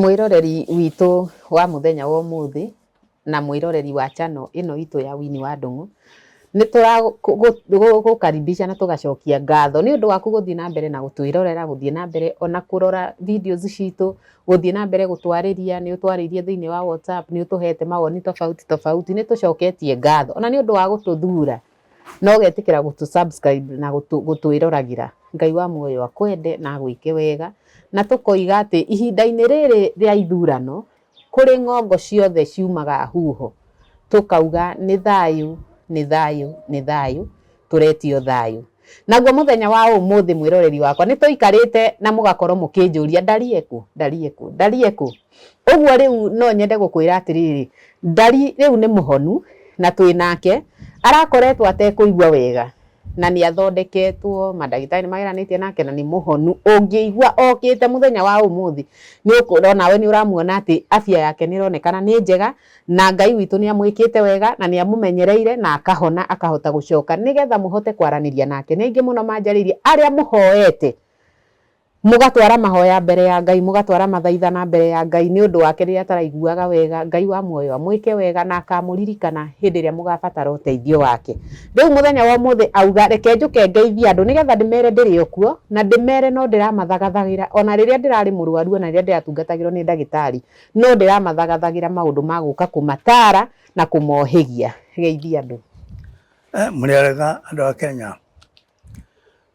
Mwĩroreri witũ wa mũthenya wa ũmũthĩ na mwĩroreri wa channel ĩno itũ ya Winnie wa Ndung'u, nĩ tũragũkaribisha na tũgacokia ngatho nĩ ũndũ waku gũthiĩ na mbere na gũtwĩrorera, gũthiĩ na mbere ona kũrora videos citũ, gũthiĩ na mbere gũtwarĩria, nĩ ũtwarĩirie thĩinĩ wa WhatsApp, nĩ ũtũhete mawoni tofauti tofauti, nĩ tũcoketie ngatho ona nĩ ũndũ wa gũtũthura na ũgetĩkĩra gũtũ subscribe na gũtwĩroragĩra. Ngai wa muoyo akwende na agwĩke wega, na tũkoiga atĩ ihinda-inĩ rĩrĩ rĩa ithurano, kũrĩ ng'ongo ciothe ciumaga huho, tũkauga nĩ thayũ, nĩ thayũ, nĩ thayũ, tũretio thayũ. Naguo mũthenya wa ũmũthĩ mwĩroreri wakwa, nĩ tũikarĩte na mũgakorwo mũkĩnjũria Ndari ekũ, Ndari ekũ, Ndari ekũ? Ũguo rĩu no nyende gũkwĩra atĩrĩrĩ, Ndari rĩu nĩ mũhonu na twĩ nake, arakoretwo atekũigua wega na nĩ athondeketwo, mandagĩtarĩ nĩ mageranĩtie nake na nĩ mũhonu. Ũngĩigua okĩte mũthenya wa ũmũthĩ, nĩ onawe nĩ ũramuona atĩ afya yake nĩ ĩronekana nĩ njega na Ngai witũ nĩ amwĩkĩte wega na nĩ amũmenyereire na akahona akahota gũcoka nĩgetha mũhote kwaranĩria nake. Nĩ aingĩ mũno manjarĩirie arĩa mũhoete Mũgatwara mahoya mbere ya Ngai, mũgatwara mathaithana mbere ya Ngai nĩ ũndũ wake rĩrĩa ataraiguaga wega. Ngai wa muoyo amwĩke wega na akamũririkana hĩndĩ ĩrĩa mũgabatara ũteithio wake. Rĩu mũthenya wa ũmũthĩ auga, reke njũke ngeithie andũ nĩgetha ndĩmere ndĩrĩ o kuo, na ndĩmere no ndĩramathagathagĩra, o na rĩrĩa ndĩrarĩ mũrwaru, o na rĩrĩa ndĩratungatagĩrwo nĩ ndagĩtarĩ, no ndĩramathagathagĩra maũndũ ma gũka kũmataara na kũmohĩgia. Geithia andũ. Mũrĩ arega andũ a Kenya?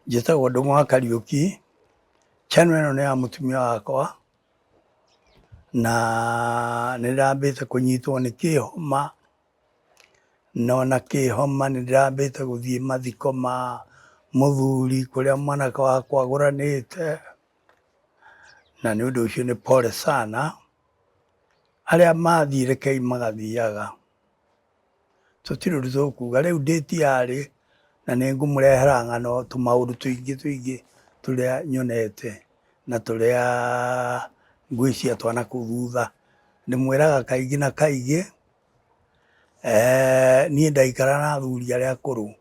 Njĩtagwo Ndũng'ũ wa Kariũki, channel ĩno nĩ ya mũtumia wakwa, na nĩ ndĩrambĩte kũnyitwo nĩ kĩhoma, na ona kĩhoma nĩ ndĩrambĩte gũthiĩ mathiko ma mũthuri kũrĩa mwanake wakwa agũranĩte, na nĩ ũndũ ũcio nĩ pole sana, arĩa mathiĩ rekei magathiaga. Tũtirĩ ũndũ tũkuga. Rĩu ndĩ tiyarĩ na nĩ ngũmũrehera ng'ano tũmaũndũ tũingĩ tũingĩ tũrĩa nyonete na tũrĩa ngwĩciria twa nakũu thutha. Ndĩmwĩraga kaingĩ na kaingĩ, niĩ ndaikara na athuri arĩa akũrũ,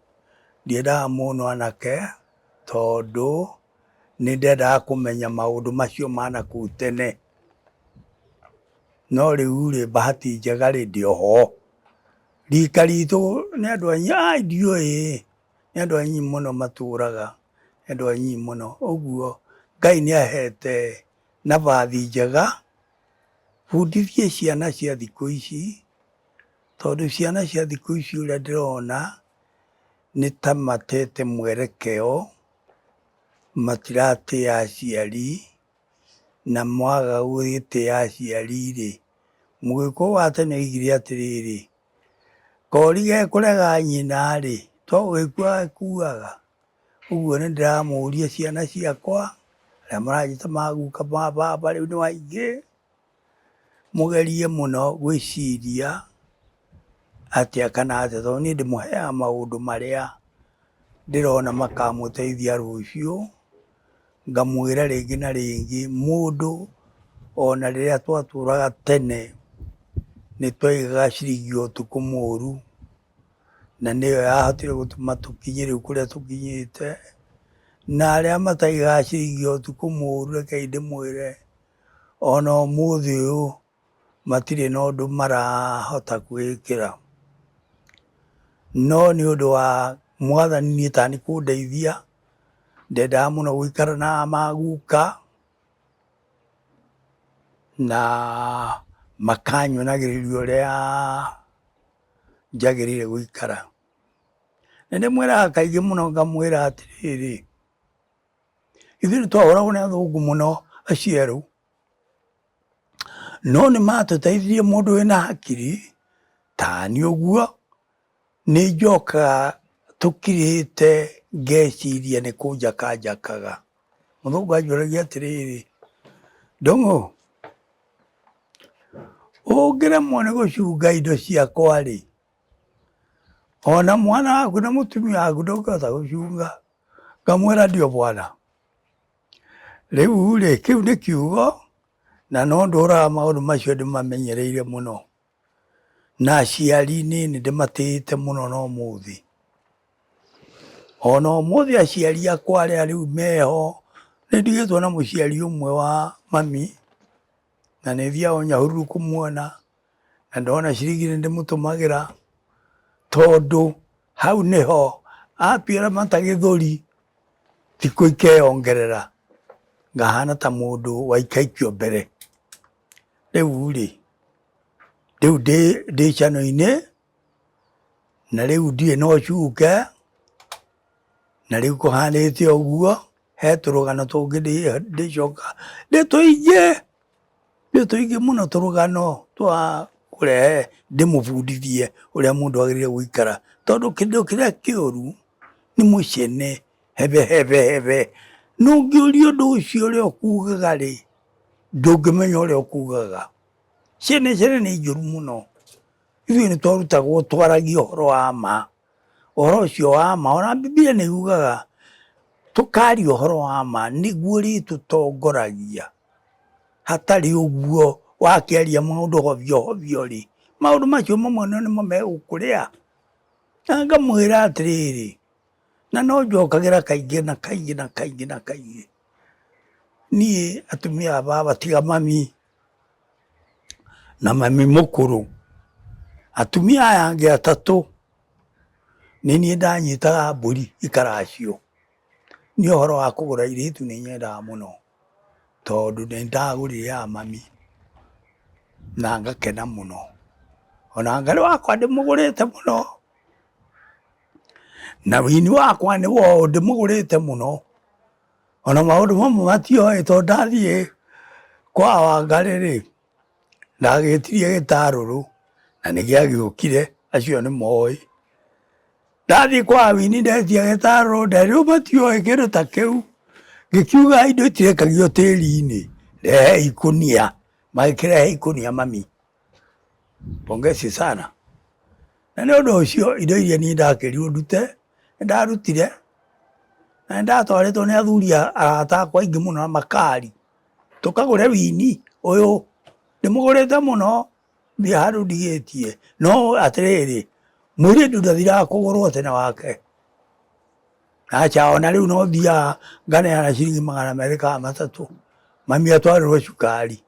ndiendaga mũno anake tondũ nĩ ndendaga kũmenya maũndũ macio ma nakũu tene. No rĩu rĩ, bahati njega rĩ, ndĩ o ho. Rika ritũ nĩ andũ anini, ai ndiũĩ, nĩ andũ anini mũno matũraga, nĩ andũ anini mũno. Ũguo Ngai nĩ ahete nabathi njega, bundithie ciana cia thikũ ici, tondũ ciana cia thikũ ici ũrĩa ndĩrona, nĩ ta matete mwerekeo, matiratĩa aciari, na mwaga gũgĩtĩa aciari-rĩ, Mũgĩkũyũ wa tene oigire atĩrĩrĩ, kori gekũrega nyina-rĩ, to gũgĩkua gagĩkuaga? Ũguo nĩ ndĩramũria ciana ciakwa, arĩa maranjĩta maguka ma baba rĩu nĩ aingĩ, mũgerie mũno gwĩciria atĩa kana atĩa, tondũ niĩ ndĩmũheaga maũndũ marĩa ndĩrona makamũteithia rũciũ. Ngamwĩra rĩngĩ na rĩngĩ, mũndũ ona rĩrĩa twatũraga tene, nĩ twaigaga ciringi ya ũtukũ mũru, na nĩyo yahotire gũtũma tũkinye rĩu kũrĩa tũkinyĩte, na arĩa mataigaga ciringi ya ũtukũ mũru rekei ndĩmwĩre, ona ũmũthĩ ũyũ matirĩ na ũndũ marahota kwĩĩkĩra. No nĩ ũndũ wa Mwathani niĩ tani kũndeithia, ndendaga mũno gũikara na maguka, na makanyonagĩrĩria ũrĩa njagĩrĩire gũikara. Nĩ ndĩmwĩraga kaingĩ mũno ngamwĩra atĩrĩrĩ, ithuĩ nĩ twahũragwo nĩ athũngũ mũno acio erũ, no nĩ matũteithirie mũndũ wĩna hakiri taniĩ ũguo, Nĩ njokaga tũkirĩte ngeciria nĩ kũnjaka njakaga. Mũthũngũ anjũragia atĩrĩrĩ, Ndũng'ũ, ũngĩremwo nĩ gũcunga indo ciakwa rĩ, ona mwana waku na mũtumia waku ndũngĩhota gũcunga. Ngamwĩra ndio bwana. Rĩu rĩ, kĩu nĩ kiugo na no ndũraga maũndũ macio ndĩmamenyereire mũno. Na aciari niĩ nĩ ndĩmatĩĩte mũno na ũmũthĩ. Ona ũmũthĩ aciari akwa arĩa rĩu meho, nĩ ndigĩtwo na mũciari ũmwe wa mami, Na nĩ thiaga o Nyahururu kũmuona, na ndona ciringi nĩ ndĩmũtũmagĩra, tondũ hau nĩho atuĩra mata gĩthũri, thikũ ikeyongerera, ngahana ta mũndũ waikaikio mbere. Rĩu rĩ, rĩu ndĩ channel-inĩ, na rĩu ndirĩ na ũcuke, na rĩu kũhanĩte ũguo, he tũrũgano tũngĩ ndĩcoka ndĩ tũingĩ, ndĩ tũingĩ mũno tũrũgano twa kũrehe ndĩmũbundithie ũrĩa mũndũ agĩrĩire gũikara, tondũ kĩndũ kĩrĩa kĩũru nĩ mũcene hebe hebe hebe, na ũngĩũrio ũndũ ũcio ũrĩa ũkugaga rĩ, ndũngĩmenya ũrĩa ũkugaga. Cene cene nĩ njũru mũno, ithuĩ nĩ twarutagwo twaragie ũhoro wa ma. Ũhoro ũcio wa ma, ona Bibilia nĩ yugaga tũkaria ũhoro wa ma nĩguo ũrĩtũtongoragia. Hatarĩ ũguo wakĩaria maũndũ hovio hovio rĩ, maũndũ macio mamwe nĩmo megũkũrĩa. Na ngamwĩra atĩrĩrĩ, na no njokagĩra kaingĩ na kaingĩ na kaingĩ na kaingĩ, niĩ atumia a baba tiga mami na mami mũkũrũ, atumia aya angĩ atatũ nĩ niĩ ndanyitaga mbũri ikaracio. Niĩ ũhoro wa kũgũra airĩtu nĩ nyendaga mũno, tondũ nĩ ndagũrire a mami na ngakena mũno. Ona Ngarĩ wakwa ndĩmũgũrĩte mũno, na wini wakwa nĩ woũ ndĩmũgũrĩte mũno. Ona maũndũ mamwe matioĩ tondũ ndathiĩ kwa Wangarĩ rĩ, ndagĩtirie gĩtarũrũ na nĩ gĩagĩũkire, acio nĩ moĩ. Ndathiĩ kwa Wini ndetia gĩtarũrũ nderirwo matioĩ kĩndũ ta kĩu, ngĩkiuga indo itirekagio tĩri-inĩ, rehe ikũnia, magĩkĩrehe ikũnia mami. Pongezi sana. Na nĩ ũndũ ũcio indo iria niĩ ndakĩrirwo ndute, nĩ ndarutire, na nĩ ndatwarĩtwo nĩ athuri arata akwa aingĩ mũno na makari, tũkagũre wini ũyũ, ndĩmũgũrĩte mũno, ndirĩ handũ ndigĩtie, no atĩrĩrĩ, mũirĩtu ndathiraga kũgũrwo tene wake. Aca ona rĩu no thiaga nganeana ciringi 200 kana 300, mami atwarĩrwo cukari.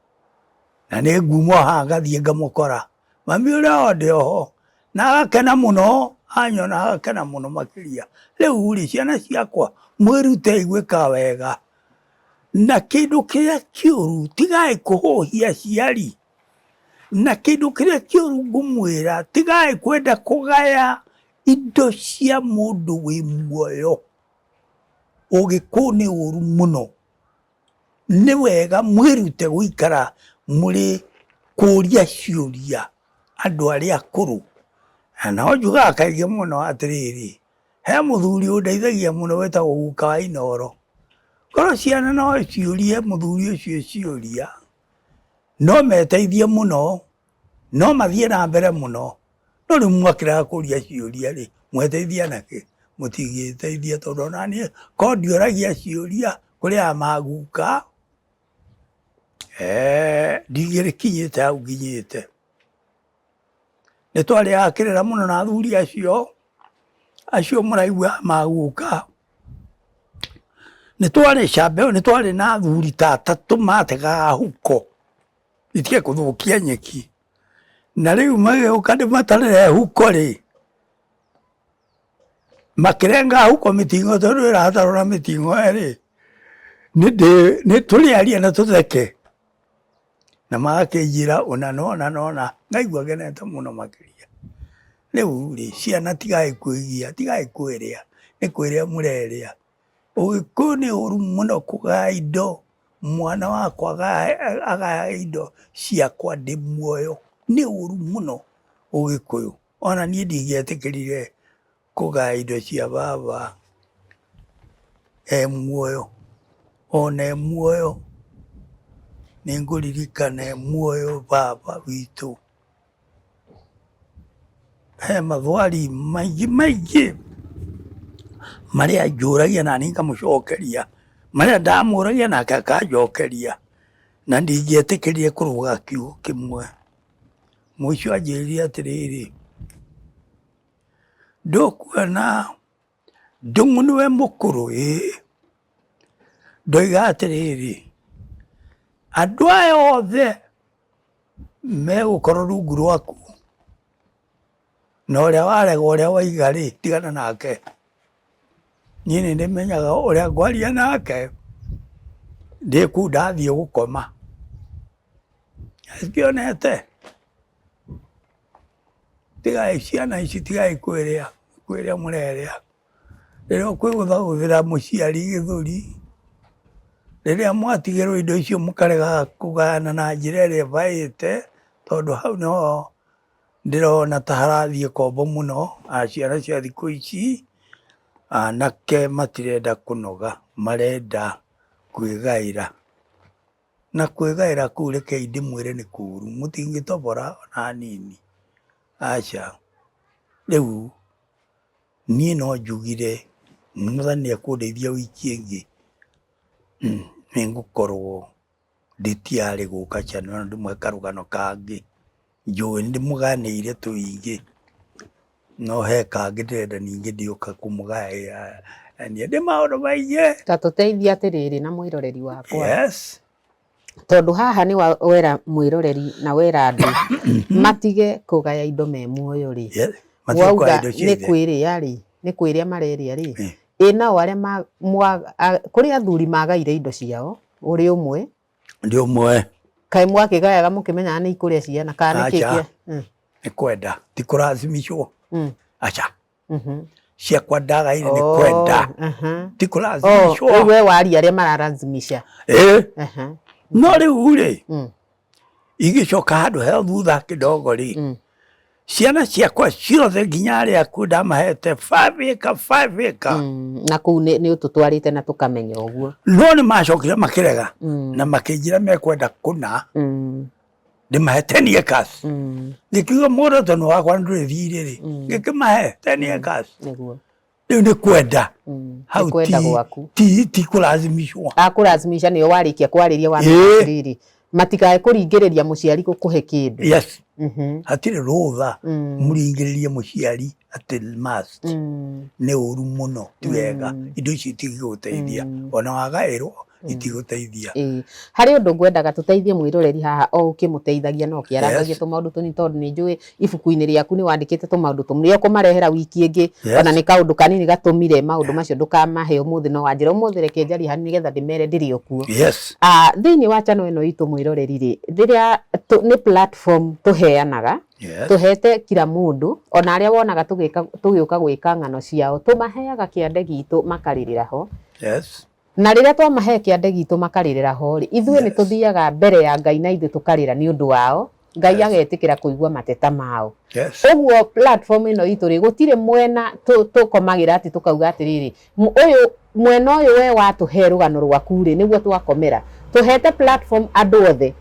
Na nĩ nguma haha ngathiĩ ngamũkora, mami ũrĩa o ndĩ oho, na agakena mũno, anyona agakena mũno makĩria. Rĩu rĩ, ciana ciakwa, mwĩrutei gwĩka wega, na kĩndũ kĩrĩa kĩũru, tigai kũhũhia aciari, na kĩndũ kĩrĩa kĩũru ngũmwĩra, tigai kwenda kũgaya indo cia mũndũ wĩ muoyo. Ũgĩkũyũ nĩ ũru mũno. Nĩ wega mwĩrute gũikara mũrĩ kũria ciũria andũ arĩa akũrũ. Na no njugaga kaingĩ mũno atĩrĩrĩ, he mũthuri ũndeithagia mũno wĩtagwo guka wa Inooro. Korwo ciana no ciũrie mũthuri ũcio ciũria, no meteithie mũno, no mathiĩ na mbere mũno. No rĩu mwakĩrega kũria ciũria rĩ, mweteithia nakĩ? Mũtingĩteithia tondũ ona niĩ korwo ndioragia ciũria kũrĩ aya maguka, ndingĩrĩkinyĩte hau nginyĩte. Nĩ twarĩaga kĩrĩra mũno na athuri acio, acio mũraigua maguka. Nĩ twarĩ camba ĩyo nĩ twarĩ na athuri ta atatũ mategaga huko itige kũthũkia nyeki. Na rĩu magĩũka ndĩmatarĩre huko rĩ, makĩrenga huko mĩting'o tondũ ĩratarwo na mĩting'o rĩ, nĩ tũrĩaria na tũtheke. Na magakĩnjĩra ũna na ũna na ũna, ngaigua ngenete mũno makĩria. Rĩu rĩ, ciana tigai kwĩgia, tigai kwĩrĩa, nĩ kwĩrĩa mũrerĩa. Ũgĩkũyũ nĩ ũru mũno kũgaya indo, mwana wakwa agaya indo ciakwa ndĩ muoyo, nĩ ũru mũno ũgĩkũyũ. Ona niĩ ndingĩetĩkĩrire kũgaya indo cia baba e muoyo, ona e muoyo nĩ ngũririkana e muoyo baba witũ. He mathwari maingĩ maingĩ marĩa anjũragia na niĩ ngamũcokeria, marĩa ndamũragia nake akanjokeria, na ndingĩetĩkĩrire kũrũga kiugo kĩmwe. Mũico anjĩrire atĩrĩrĩ, ndũkuona Ndung'u nĩwe mũkũrũ ĩĩ, ndoiga atĩrĩrĩ, andũ aya othe. Megũkorwo rungu rwaku na ũrĩa warega ũrĩa waiga rĩ, tigana nake. Niĩ nĩ ndĩmenyaga ũrĩa ngwaria nake ndĩ kũu ndathiĩ gũkoma. Ndionete? Tigai ciana ici, tigai kwĩrĩa, kwĩrĩa mũrerĩa. Rĩrĩa ũkwĩgũthagũthĩra mũciari gĩthũri, rĩrĩa mwatigĩrwo indo icio mũkarega kũgayana na njĩra ĩrĩa ĩbaĩte, tondũ hau nĩho ndĩrona ta harathiĩ kombo mũno, ciana cia thikũ ici, anake matirenda kũnoga, marenda kwĩgaĩra. Na kwĩgaĩra kũu rekei ndĩmwĩre nĩ kũru, mũtingĩtobora ona hanini, aca. Rĩu niĩ no njugire Mwathani nĩ ekũndeithia wiki ĩngĩ, nĩ ngũkorwo ndĩ tayari gũka channel ĩno ndĩmũhe karũgano kangĩ. Njũĩ nĩ ndĩmũganĩire tũingĩ, no he kangĩ ndĩrenda ningĩ ndĩũka kũmũgaĩra. Ndĩ maũndũ maingĩ. Ta tũteithie atĩrĩrĩ na mwĩroreri wakwa. Yes. Tondũ haha nĩ wera mwĩroreri na wera andũ matige kũgaya indo me muoyo rĩ. Yes. Matige kũgaya Wauga indo cia nĩ ithe. kwĩrĩa rĩ, nĩ kwĩrĩa marerĩa rĩ. Ĩ nao arĩa kũrĩ athuri magaire indo ciao ũrĩ ũmwe. Ndĩ ũmwe. Kaĩ mwakĩgayaga mũkĩmenyaga nĩ ikũrĩa ciana kana nĩ kĩ Aca. kĩa? Nĩ kwenda, ti kũracimicwo. Aca. Ciakwa ndagaire nĩ kwenda. Ti kũracimicwo. Rĩu we waria arĩa mararazimisha. Ĩ. No rĩu rĩ, igĩcoka handũ heo thutha kidogo rĩ, ciana ciakwa ciothe nginya arĩa akuũ ndamahete 5 acre, 5 acre. Na kũu nĩ ũtũtwarĩte na tũkamenya ũguo. No nĩ macokire makĩrega na makĩnjĩra mekwenda kũna ndĩmahe 10 acres. Ngĩkiuga mũgũnda tondũ wakwa ndũrĩ thirĩ rĩ, ngĩkĩmahe 10 acres. Nĩguo. Rĩu nĩ kwenda. Hau Nĩ kwenda gwaku. ti kũracimicwo. Akũracimisha nĩyo warĩkia kwarĩria wa atĩrĩrĩ, matikae kũringĩrĩria mũciari gũkũhe kĩndũ. Yes. Hatirĩ rũtha mũringĩrĩrie mũciari atĩ must. Nĩ ũru mũno, ti wega. Indo ici itingĩgũteithia. Ona wagaĩrwo itigũteithia. Harĩ ũndũ ngwendaga tũteithie mwĩroreri haha o ũkĩmũteithagia na ũkĩarangagia tũmaũndũ tũnini tondũ nĩ njũĩ ibuku-inĩ rĩaku nĩ wandĩkĩte tũmaũndũ tũmwe ũkũmarehera wiki ĩngĩ ona nĩ kaũndũ kanini gatũmire maũndũ macio ndũkamahe ũmũthĩ no wanjĩra ũmũthĩ reke njarie hanini nĩgetha ndĩmere ndĩrĩ o kuo. Thĩinĩ wa channel ĩno itũ mwĩroreri rĩ, rĩrĩa nĩ platform tũheanaga, tũhete kila mũndũ ona arĩa wonaga tũgĩũka gwĩka ng'ano ciao tũmaheaga kĩande gitũ makarĩrĩra ho. Na rĩrĩa twamahe kĩande gitũ makarĩrĩra ho rĩ, ithuĩ nĩ tũthiaga mbere ya Ngai na ithuĩ tũkarĩra nĩ ũndũ wao, Ngai agetĩkĩra kũigua mateta mao. Ũguo platform ĩno itũ rĩ, gũtirĩ mwena tũkomagĩra atĩ tũkauga atĩrĩrĩ, ũyũ mwena ũyũ we watũhe rũgano rwaku rĩ, nĩguo twakomera. Tũhete platform andũ othe.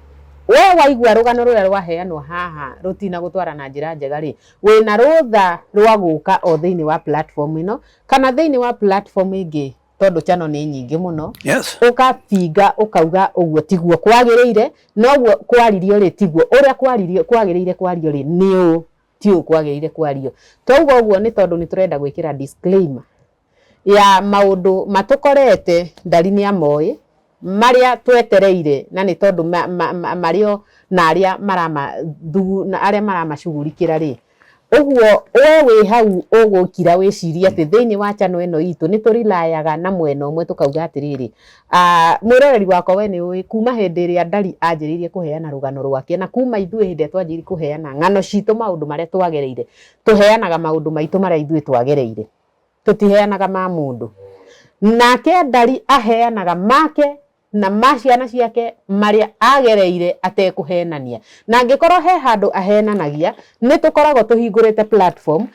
We waigua rũgano rũrĩa rwaheanwo haha rũtina gũtwara na njĩra njega rĩ, wĩna rũtha rwa gũka o thĩinĩ wa platform ĩno, kana thĩinĩ wa platform ĩngĩ tondũ channel nĩ nyingĩ mũno. Ũkabinga ũkauga ũguo tiguo kwagĩrĩire, noguo kwaririo rĩ tiguo, ũrĩa kwaririo kwagĩrĩire kwario rĩ nĩ ũũ, ti ũũ kwagĩrĩire kwario. Twauga ũguo nĩ tondũ nĩ tũrenda gwĩkĩra disclaimer ya maũndũ matũkorete ndari nĩ amoĩ, marĩa twetereire na nĩ tondũ marĩ o na arĩa na arĩa maramacugurikĩra rĩ. Ũguo we wĩ hau ũgũkira wĩcirie atĩ thĩinĩ wa channel ĩno itũ nĩ tũrilayaga na mwena ũmwe tũkauga atĩrĩrĩ, mwĩroreri wakwa we nĩ ũĩ kuma hĩndĩ ĩrĩa ndari anjĩrĩirie kũheana rũgano rwake na kuma ithuĩ hĩndĩ ĩrĩa twanjĩrĩirie kũheana ng'ano citũ maũndũ marĩa twagereire, tũheanaga maũndũ maitũ marĩa ithuĩ twagereire, tũtiheanaga ma mũndũ. Nake ndari aheanaga make na ma ciana ciake marĩa agereire atekũhenania. Na angĩkorwo he handũ ahenanagia, nĩ tũkoragwo tũhingũrĩte platform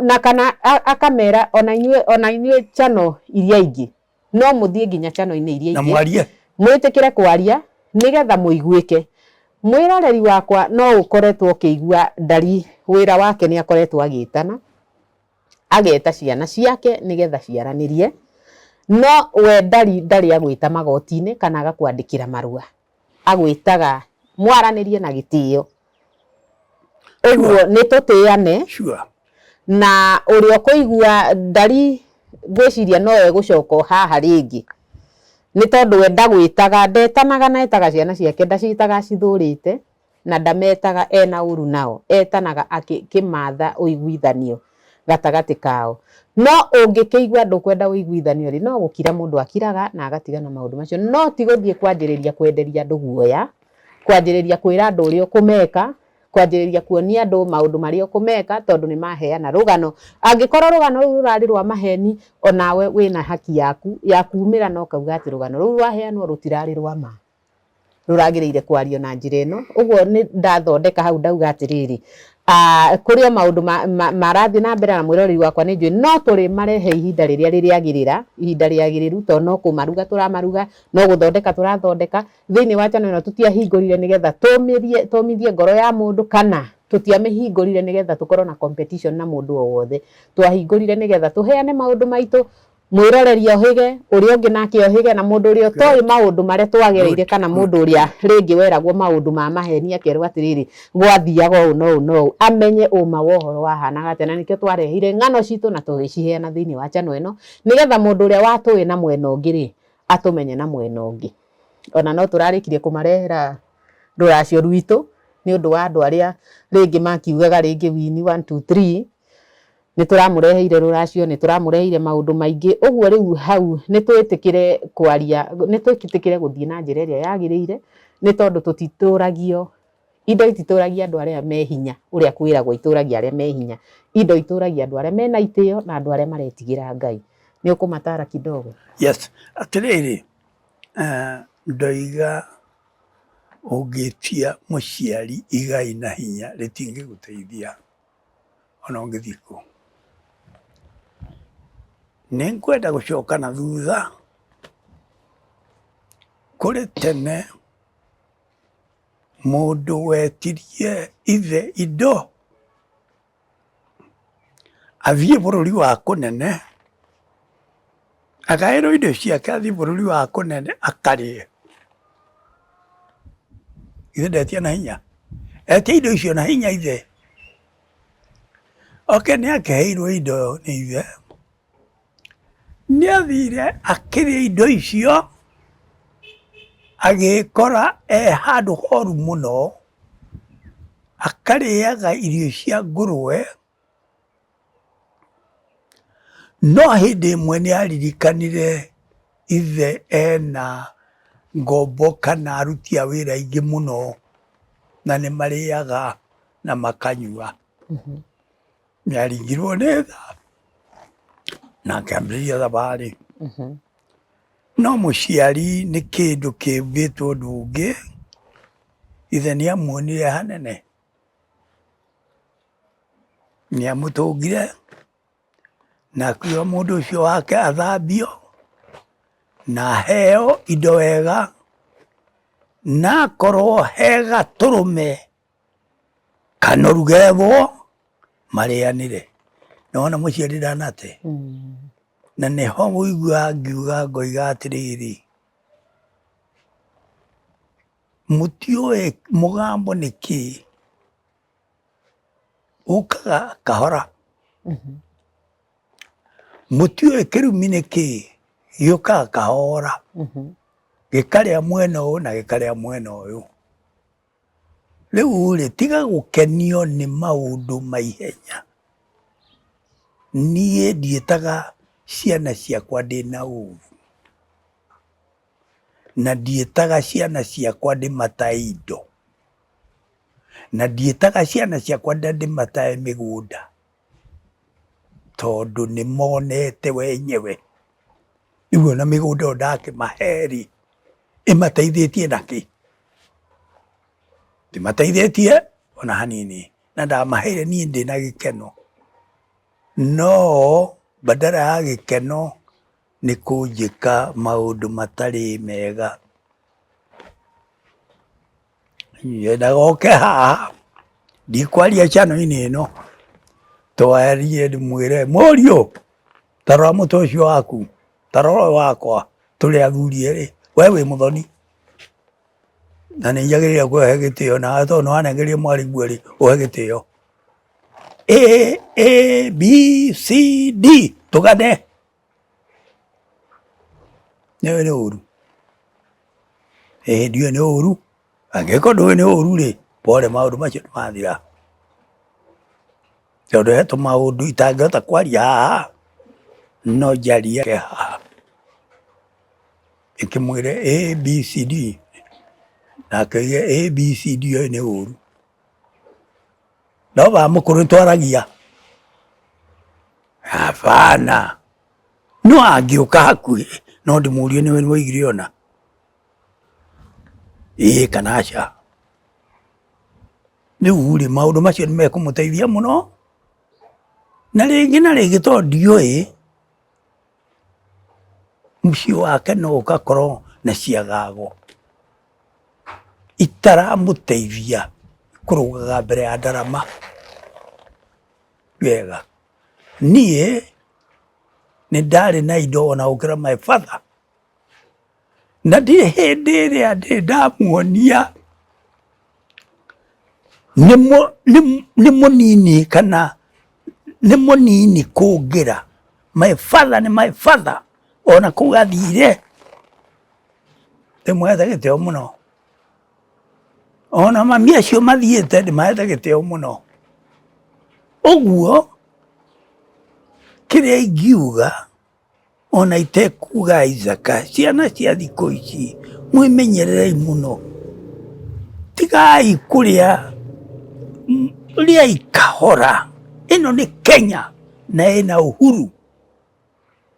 na kana akamera ona inyuĩ channel iria ingĩ no mũthiĩ nginya channel-inĩ iria Na ingĩ mwarie. mwĩtĩkĩre kwaria nĩgetha mũiguĩke. Mwĩroreri wakwa no ũkoretwo ũkĩigua ndari wĩra wake nĩ akoretwo agĩtana, ageta ciana ciake nĩgetha ciaranĩrie, no we ndari ndarĩ agwĩta magoti-inĩ kana agakwandĩkĩra marũa, agwĩtaga mwaranĩrie na gĩtĩo. Ũguo nĩ tũtĩane. Na ũrĩa ũkũigua ndari ngwĩciria no egũcoka haha rĩngĩ nĩ tondũ we ndagwĩtaga, ndetanaga na etaga ciana ciake, ndaciĩtaga acithũrĩte. Na ndametaga ena ũru nao, etanaga akĩmatha ũiguithanio gatagatĩ kao. No ũngĩkĩigua ndũkwenda ũiguithanio rĩ, no gũkira mũndũ akiraga na agatigana maũndũ macio. No ti gũthiĩ kwanjĩrĩria kwenderia andũ guoya, kwanjĩrĩria kwĩra andũ ũrĩa ũkũmeka, kwanjĩrĩria kuonia andũ maũndũ marĩa ũkũmeka, tondũ nĩ maheana rũgano. Angĩkorwo rũgano rũu rũrarĩ rwa maheni, onawe wĩna haki yaku ya kumĩra na ũkauga atĩ rũgano rũu rwaheanwo rũtirarĩ rwa ma, rũragĩrĩire kwario na njĩra ĩno. Ũguo nĩ ndathondeka hau ndauga atĩrĩrĩ, kũrĩ o maũndũ marathiĩ na mbere na mwĩroreri wakwa nĩ njũĩ no tũrĩmarehe ihinda rĩrĩa rĩrĩagĩrĩra, ihinda rĩagĩrĩru, tondũ no kũmaruga tũramaruga, no gũthondeka tũrathondeka. Thĩinĩ wa channel ĩno tũtiahingũrire nĩgetha tũmĩrie tũmithie ngoro ya mũndũ, kana tũtiamĩhingũrire nĩgetha tũkorwo na competition na mũndũ o wothe. Twahingũrire nĩgetha tũheane maũndũ maitũ, mwĩroreri ohĩge, ũrĩa ũngĩ nake ohĩge, na mũndũ ũrĩa ũtoĩ maũndũ marĩa twagereire, kana mũndũ ũrĩa rĩngĩ weragwo maũndũ ma maheni akerwo atĩrĩrĩ, gwathiaga ũũ na ũũ na ũũ, amenye ũma wa ũhoro wahanaga atĩa. Na nĩkĩo twarehire ng'ano citũ na tũgĩciheana thĩinĩ wa channel ĩno, nĩgetha mũndũ ũrĩa watũĩ na mwena ũngĩ rĩ, atũmenye na mwena ũngĩ. Ona no tũrarĩkirie kũmarehera rũracio rwitũ nĩ ũndũ wa andũ arĩa rĩngĩ makiugaga rĩngĩ Winnie 1 2 3, nĩ tũramũreheire rũracio, nĩ tũramũreheire maũndũ maingĩ. Ũguo rĩu hau nĩ twĩtĩkĩre kwaria, nĩ twĩtĩkĩre gũthiĩ na njĩra ĩrĩa yagĩrĩire, nĩ tondũ tũtitũragio, indo ititũragia andũ arĩa me hinya ũrĩa kwĩragwo itũragia arĩa me hinya. Indo itũragia andũ arĩa mena itĩo na andũ arĩa maretigĩra Ngai. Nĩ ũkũmatara kidogo? Yes, atĩrĩrĩ, ndoiga ũngĩtia mũciari igai na hinya rĩtingĩgũteithia ona ũngĩthiĩ kũ. Nĩ ngwenda gũcoka na thutha kũrĩ tene mũndũ wetirie ithe indo athiĩ bũrũri wa kũnene, agaĩrwo indo ciake athiĩ bũrũri wa kũnene akarĩe. Ithe ndetia na hinya, etia indo icio na hinya ithe. Oke nĩ akĩheirwo indo nĩ ithe, nĩ athire akĩrĩa indo icio, agĩkora e handũ horu mũno, akarĩaga irio cia ngũrwe. No hĩndĩ ĩmwe nĩ aririkanire ithe ena ngombo kana aruti a wĩra aingĩ mũno, na nĩ marĩaga na makanyua. Nĩ aringirwo nĩ tha na akĩambĩrĩria thabarĩ. No mũciari nĩ kĩndũ kĩũmbĩtwo ũndũ ũngĩ, ithe nĩ amuonire hanene, nĩ amũtũngire na akiuga mũndũ ũcio wake athambio na aheo indo wega, na akorwo he gatũrũme kanoru gethwo marĩanĩre. Nĩwona mũciari ndanate? Na nĩho ũiguaga ngiuga ngoiga atĩrĩrĩ, mũtiũĩ mũgambo nĩ kĩĩ, ũkaga kahora. Mũtiũĩ kĩrumi nĩ kĩĩ, gĩũkaga kahora, gĩkarĩa mwena ũyũ na gĩkarĩa mwena ũyũ. Rĩu rĩ, tiga gũkenio nĩ maũndũ ma ihenya. Niĩ ndiĩtaga ciana ciakwa ndĩna ũru, na ndiĩtaga ciana ciakwa ndĩmatae indo, na ndiĩtaga ciana ciakwa ndĩmatae mĩgũnda, tondũ nĩ monete wenyewe. Rĩu ona mĩgũnda ĩyo ndakĩmahe rĩ, ĩmateithĩtie na kĩ? Ndĩmateithĩtie ona hanini, na ndamaheire niĩ ndĩna gĩkeno, no badala ya gĩkeno nĩ kũnjĩka maũndũ matarĩ mega. Nyendaga oke haha, ndikwaria channel-inĩ ĩno, twarie ndĩmwĩre mũriũ ta rora mũtwe ũcio waku, ta rora ũyũ wakwa, tũrĩ athuri erĩ, we wĩ mũthoni, na nĩ njagĩrĩire kũhe gĩtĩo nawe tondũ nĩ wanengereire mwarĩguo rĩ, ũhe gĩtĩo. A, A, B, C, D, tũgane. Nĩũĩ nĩ ũru? Ĩĩ ndiũĩ nĩ ũru, angĩkorwo ndũĩ nĩ ũru rĩ, Pole, maũndũ macio nĩ mathira. Tondũ he tũmaũndũ itangĩhota kwaria haha, no njarie haha. Ĩkĩmwĩre A B C D, nake oige A B C D ũyũ nĩ ũru. No baba mũkũrũ nĩ twaragia. Hapana. No angĩũka hakuhĩ no ndĩmũrie nĩwe nĩwoigire ũna. Ĩĩ kana aca. Rĩu rĩ maũndũ macio nĩ mekũmũteithia mũno. Na rĩngĩ na rĩngĩ tondũ ndiũĩ, mũciĩ wake no ũgakorwo na ciagago itaramũteithia kũrũgaga mbere ya ndarama wega. Niĩ nĩ ndarĩ na indo ona gũkĩra my father, na ndirĩ hĩndĩ ĩrĩa ndĩ ndamuonia nĩ mũnini kana nĩ mũnini kũngĩra. My father nĩ my father ona kũu athire ndĩmũhete gĩtĩo mũno. Ona mami acio mathiĩte ndĩmahete gĩtĩo mũno. Ũguo kĩrĩa ingiuga ona itekuga Isaac, ciana cia thikũ ici mwĩmenyererei mũno, tigai kũrĩa, rĩai kahora, ĩno nĩ Kenya na ĩna uhuru.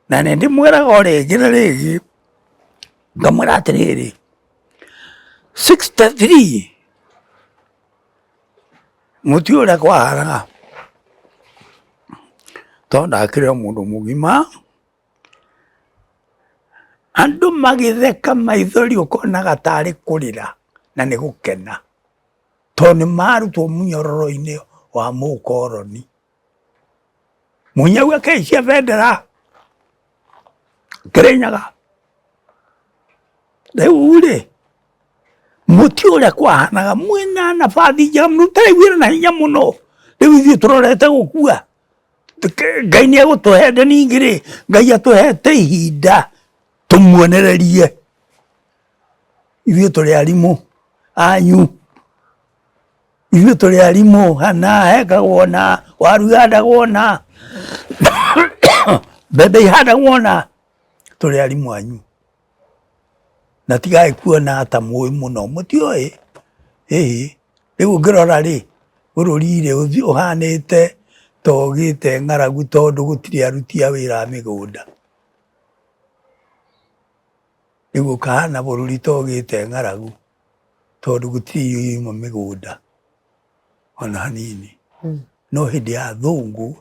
Na nĩ ndĩmwĩraga o rĩngĩ na rĩngĩ, ngamwĩra atĩrĩrĩ, 63 mũtiũĩ ũrĩa kwahanaga, tondũ ndakĩrĩ o mũndũ mũgima, andũ magĩtheka maithori ũkonaga tarĩ kũrĩra na nĩ gũkena, tondũ nĩ marutwo mũnyororo-inĩ wa mũkoroni. Mũnyau akĩhaicia bendera Kĩrĩnyaga. Rĩu rĩ, mũtiũĩ ũrĩa kwahanaga mwĩna nabathi njega mũrutaga wĩra na hinya mũno. Rĩu ithuĩ tũrorete gũkua. Ngai nĩ egũtũhe ningĩ rĩ, Ngai atũhete ihinda tũmuonererie. Ithuĩ tũrĩ arimũ anyu. Ithuĩ tũrĩ arimũ hana hekagwo na waru ihandagwo na mbembe ihandagwo na tũrĩ arimũ anyu. Na tigai kuona ta mũĩ mũno, mũtiũĩ ĩhĩ. Rĩu ũngĩrora rĩ, bũrũri rĩ ũhanĩte ta ũgĩte ng'aragu tondũ gũtirĩ aruti a wĩra a mĩgũnda. Rĩu ũkahana bũrũri ta ũgĩte ng'aragu. Tondũ gũtirĩ irio irauma mĩgũnda ona hanini. No hĩndĩ ya athũngũ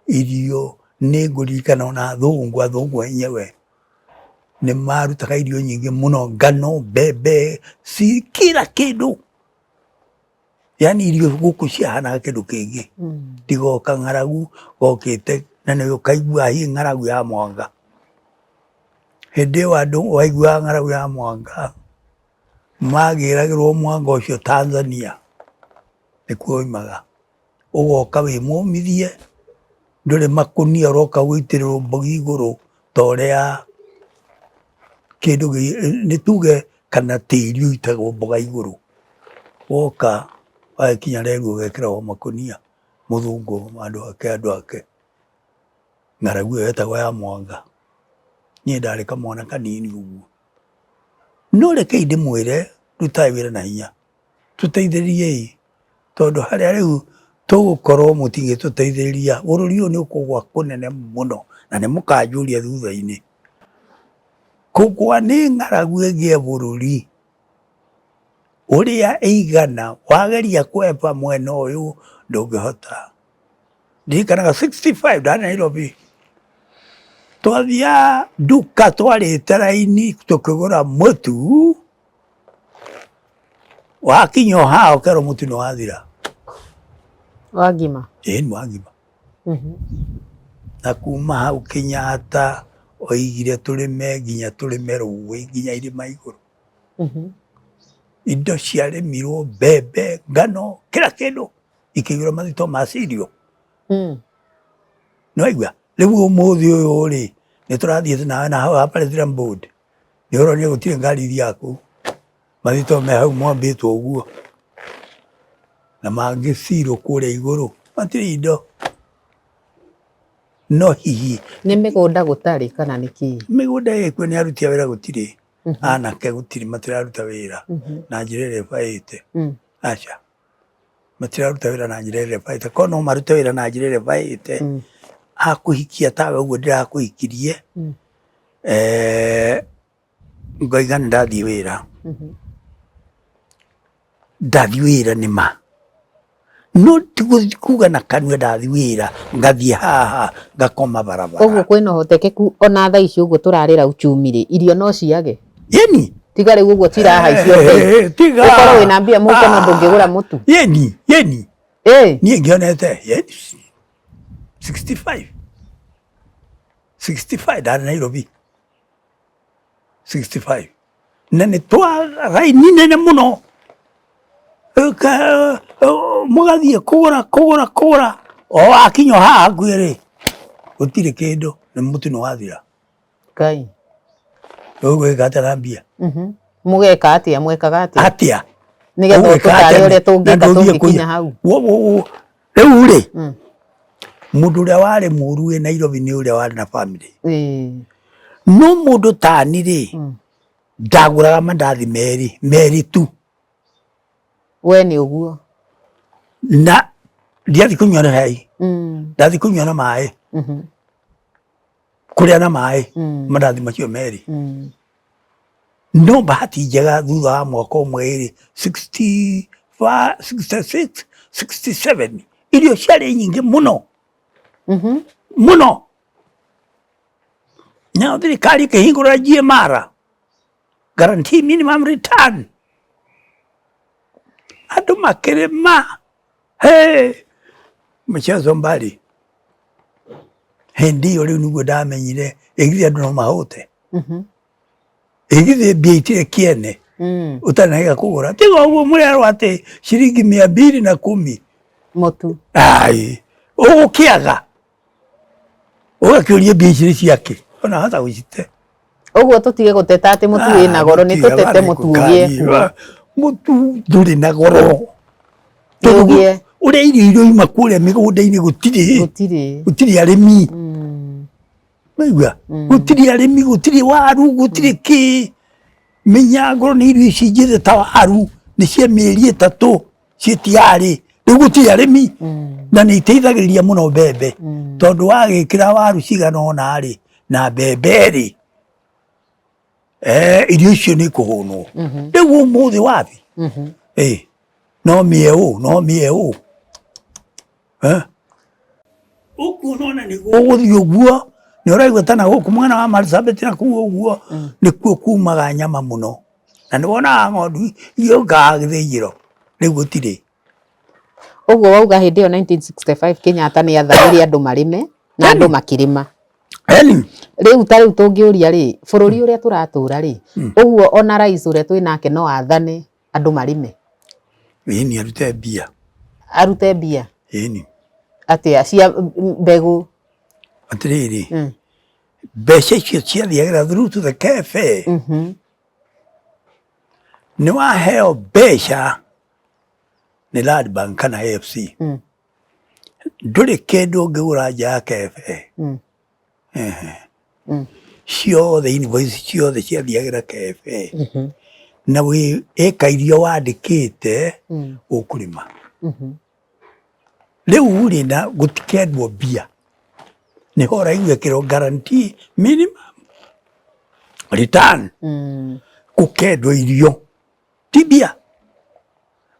irio nĩ ngũririkana ona athũngũ, athũngũ enyewe nĩ marutaga irio nyingĩ mũno, ngano, mbembe, kila kĩndũ. Yaani irio gũkũ ciahanaga kĩndũ kĩngĩ. Ndigoka ng'aragu gokĩte na nĩ ũkaigua hihi ng'aragu ya mwanga. Hĩndĩ ĩyo andũ waiguaga ng'aragu ya mwanga magĩragĩrwo mwanga ũcio Tanzania nĩkuo waumaga. Ũgoka wĩ mũmithie, ndũrĩ makũnia ũroka gũitĩrĩrwo mbogi igũrũ ta ũrĩa kĩndũ nĩ tuge kana tĩri ũitagwo mboga igũrũ. Woka wagĩkinya reri ũgekĩrwo makũnia, mũthũngũ andũ ake andũ ake. Ng'aragu ĩyo yetagwo ya mwanga. Niĩ ndarĩ kamwana kanini ũguo. No rekei ndĩmwĩre rutai wĩra na hinya, tũteithĩrĩriei tondũ harĩa rĩu tũgũkorwo mũtingĩtũteithĩrĩria bũrũri ũyũ nĩ ũkũgwa kũnene mũno na nĩ mũkanjũria thutha-inĩ. Kũgwa nĩ ng'aragu ĩgĩe bũrũri ũrĩa ĩigana wageria kweba mwena ũyũ ndũngĩhota. Ndirikanaga 65 ndarĩ Nairobi twathiaga nduka twarĩte raini tũkĩgũra mũtu, wakinya o haha ũkerwo mũtu nĩ wathira. Wa ngima? Ĩĩ nĩ wa ngima. Na kuma hau Kenyatta oigire tũrĩme nginya tũrĩme rũĩ nginya irĩma igũrũ. Indo ciarĩmirwo mbembe, ngano, kila kĩndũ ikĩiyũra mathito ma cirio. Nĩwaigua? Rĩu ũmũthĩ ũyũ rĩ, nĩ tũrathiĩte nawe na hau ha President Board, nĩ ũronire gũtirĩ ngari ithiaga kũu, mathito me hau mwambĩtwo ũguo. Na mangĩ cirũ kũrĩa igũrũ matirĩ indo. No hihi Nĩ mĩgũnda gũtarĩ kana nĩ kĩĩ? Mĩgũnda ĩkuo, nĩ aruti a wĩra gũtirĩ. Anake gũtirĩ, matiraruta wĩra na njĩra ĩrĩa ĩbaĩte. Aca, matiraruta wĩra na njĩra ĩrĩa ĩbaĩte. Korwo no marute wĩra na njĩra ĩrĩa ĩbaĩte, akũhikia tawe ũguo ndĩrakũhikirie, ngoiga nĩ ndathiĩ wĩra. Ndathiĩ wĩra nĩ ma, no ti kuga na kanua ndathiĩ wĩra, ngathiĩ haha ngakoma barabara. Ũguo kwĩna ũhotekeku ona thaa ici ũguo tũrarĩra uchumi rĩ, irio no ciage? Yeni. Tiga rĩu ũguo cirahaicio bei. Tiga. Ũkorwo wĩna mbia mũhuko no ndũngĩgũra mũtu. Yeni, yeni. Niĩ ngĩonete yeni 65 65 ndarĩ Nairobi 65, na nĩ twa raini nene mũno. Mũgathiĩ kũgũra kũgũra kũgũra, o wakinya o haha hakuhĩ rĩ, gũtirĩ kĩndũ, nĩ mũtu nĩ wathira. Ngai. Ũgwĩka atĩa na mbia? Mũgeka atĩa? Mwekaga atĩa? Atĩa? Nĩgetha Ũgwĩka ũtũtare atĩa? ũrĩa tũngĩka Na ndũthiĩ tũngĩkinya kũiya. hau. Rĩu rĩ, mũndũ ũrĩa warĩ mũru wĩ Nairobi nĩ ũrĩa warĩ na family. No mũndũ tani rĩ, ndagũraga mandathi merĩ merĩ tu. We nĩ ũguo. Na ndiathi kũnyua na cai, ndathi kũnyua na maĩ, kũrĩa na maĩ, mandathi macio merĩ. No bahati njega, thutha wa mwaka ũmwe ĩrĩ, 65, 66, 67, irio ciarĩ nyingĩ mũno mũno. Nayo thirikari ĩkĩhingũra GMR, guarantee minimum return, andũ makĩrĩma. Hey, mchezo mbali. Hĩndĩ ĩyo rĩu nĩguo ndamenyire ĩgithĩ andũ no mahũte, ĩgithĩ mbia itirĩ kĩene. Ũtarĩ na gĩa kũgũra, tiga ũguo mũrerwo atĩ ciringi 210. Mũtu. Ai, ũgũkĩaga ũgakĩũria mbia ici nĩ ciakĩ, ona hota gũcite. Ũguo tũtige gũteta atĩ mũtu wĩna goro, nĩ tũtete mũtu ũgĩe kuo. Mũtu ndũrĩ na goro. Nĩ ũgĩe. Ũrĩa irio iroima kũrĩa mĩgũnda-inĩ gũtirĩ. Gũtirĩ. Gũtirĩ arĩmi. Maigua, gũtirĩ arĩmi, gũtirĩ waru, gũtirĩ kĩ. Mĩnyangũrũ nĩ irio ici njĩthĩ ta waru, nĩ cia mĩeri 3 ciĩ tiarĩ. Rĩu gũtirĩ arĩmi, na nĩ iteithagĩrĩria mũno mbembe, tondũ wagĩkĩra waru cigana ũna rĩ na mbembe rĩ, irio icio nĩ ikũhũnwo. Rĩu ũmũthĩ wathi, no mĩeũ, no mĩeũ. Ũkuona ona nĩguo ũgũthiĩ ũguo, nĩ ũraigua ta na gũkũ mwena wa Marsabit na kũu ũguo nĩkuo kumaga nyama mũno, na nĩ wonaga ng'ondu igĩũkaga gĩthĩnjĩro. Rĩu gũtirĩ. Ũguo wauga hĩndĩ ĩyo 1965 Kenyatta nĩ athanire andũ marĩme na andũ makĩrĩma. Eni. Rĩu ta rĩu tũngĩũria rĩ, bũrũri ũrĩa tũratũra rĩ, ũguo ona rais ũrĩa twĩ nake no athane andũ marĩme? Ĩni, arute mbia. Arute mbia? Ĩni. Atĩa? Cia mbegũ? Atĩrĩrĩ, mbeca icio ciathiagĩra through to the KFA. Nĩ waheo mbeca nĩ Land Bank kana AFC, ndũrĩ kĩndũ ũngĩgũra nja ya KFA. Ehe. Ciothe invoice ciothe ciathiagĩra KFA, na wĩ ĩka iria wandĩkĩte ũkũrĩma. Rĩu rĩ, na gũtikendwo mbia, nĩho ũraigua ĩkĩrwo guarantee minimum return. Gũkendwo irio, ti mbia.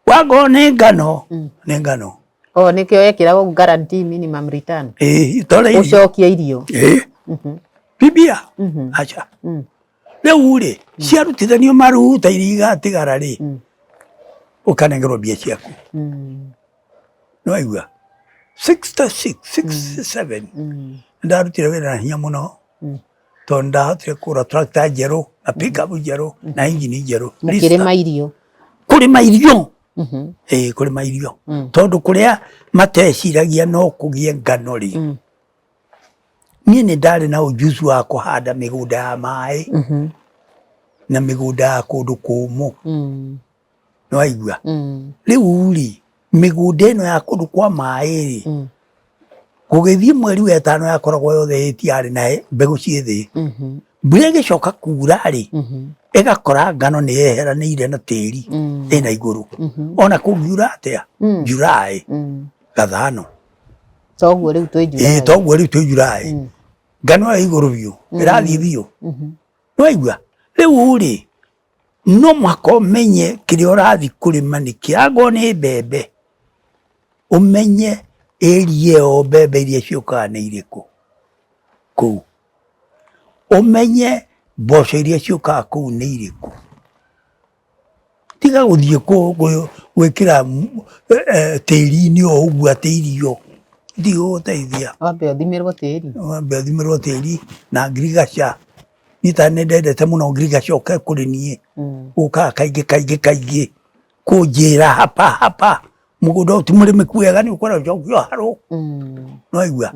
Wangorwo nĩ ngano, nĩ ngano. O nĩkĩo ekĩragwo guarantee minimum return. Ĩĩ, tore irio. Ũcokie irio. Ĩĩ, ti mbia, aca. Rĩu rĩ, ciarutithanio maruta iria igatigara rĩ, ũkanengerwo mbia ciaku. Nĩwaigua 66, 67 ndarutire wĩra na hinya mũno, tondũ ndahotire kũgũra tractor njerũ na pickup njerũ na injini njerũ. Mũkĩrĩma irio. Kũrĩma irio. Ĩĩ, kũrĩma irio, tondũ kũrĩa mateciragia no kũgĩe ngano rĩ, niĩ nĩ ndarĩ na ujuzi wa kũhanda mĩgũnda ya maĩ na mĩgũnda ya kũndũ kũmũ. Nĩwaigua? Rĩu rĩ, Mĩgũnda ĩno ya kũndũ kwa maĩ rĩ, gũgĩthiĩ mweri wa ĩtano yakoragwo yothe ĩtiarĩ na mbegũ ciĩ thĩ. Mbura ĩgĩcoka kura rĩ, ĩgakora ngano nĩ yeheranĩire na tĩri ĩna igũrũ. Ona kũngiura atĩa, July gathano. Toguo rĩu twĩ July. Ĩĩ, toguo rĩu twĩ July. Ngano ĩyo igũrũ biũ, ĩrathiĩ biũ. Nĩwaigua? Rĩu rĩ, no mũhaka ũmenye kĩrĩa ũrathiĩ kũrĩma nĩkĩ. Angorwo nĩ mbembe, ũmenye area ĩyo mbembe iria ciũkaga nĩ irĩkũ kũu. Ũmenye mboco iria ciũkaga kũu nĩ irĩkũ. Tiga gũthiĩ gwĩkĩra tĩri-inĩ o ũguo atĩ irio itigũgũteithia. Wambe ũthimĩrwo tĩri. Wambe ũthimĩrwo tĩri na ngirigaca. Niĩ ta nĩ ndendete mũno ngirigaca ũke kũrĩ niĩ. Ũkaga kaingĩ kaingĩ kaingĩ kũnjĩra hapa hapa mũgũnda ũyũ ti mũrĩmĩku wega nĩ ũkwenda ũcokio harũ. Nĩwaigua?